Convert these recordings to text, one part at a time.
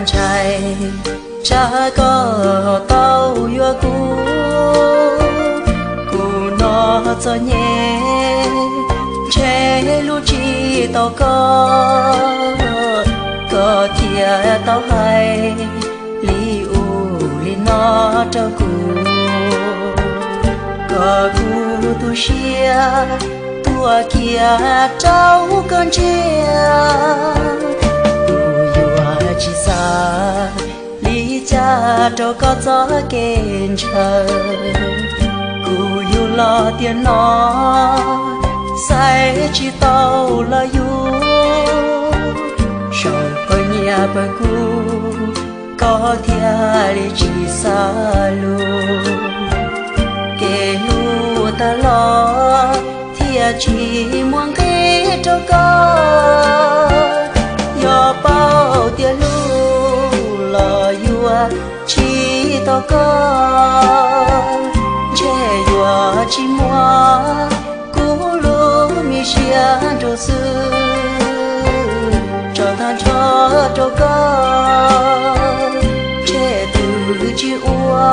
ntshai, tsam koj tau yuav kuv. Kuv no txom nyem, ntshe hlub tsis tau koj, koj thiaj tau hais li ub li no rau kuv. Koj kuv tu siab, tuaj kiag rau koj ntsia, kuv yuav tsis xav li cas rau koj txoj kev ntshaw. Kuv yug los tiam no, xaiv tsis tau los yug, saum pawg nyiaj pawg kub, koj thiaj li tsis xav lus. Kev hlub tag los thiaj tsis muaj nqis rau koj. Yog paub tias hlub los yuav tsis tau koj, ntshe yuav tsis muaj kuv lub me sia nraum xwb. Tso tag nrho rau koj, ntshe twb tsis ua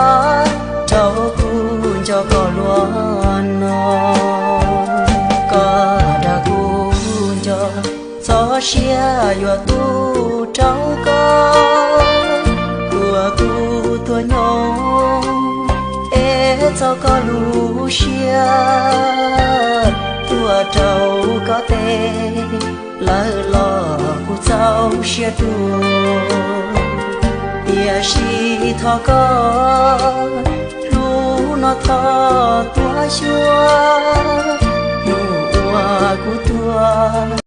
rau kuv nco koj luaj no. Koj dag kuv nco, txoj sia yuav tu rau koj. Tuaj kuv tuaj nyob, es txog koj lub siab, tuaj rau koj tes, lawv los kuv txaus siab tuaj. Tiam sis thov koj, hnub no thov tuaj xyuas, hnub uas kuv tuaj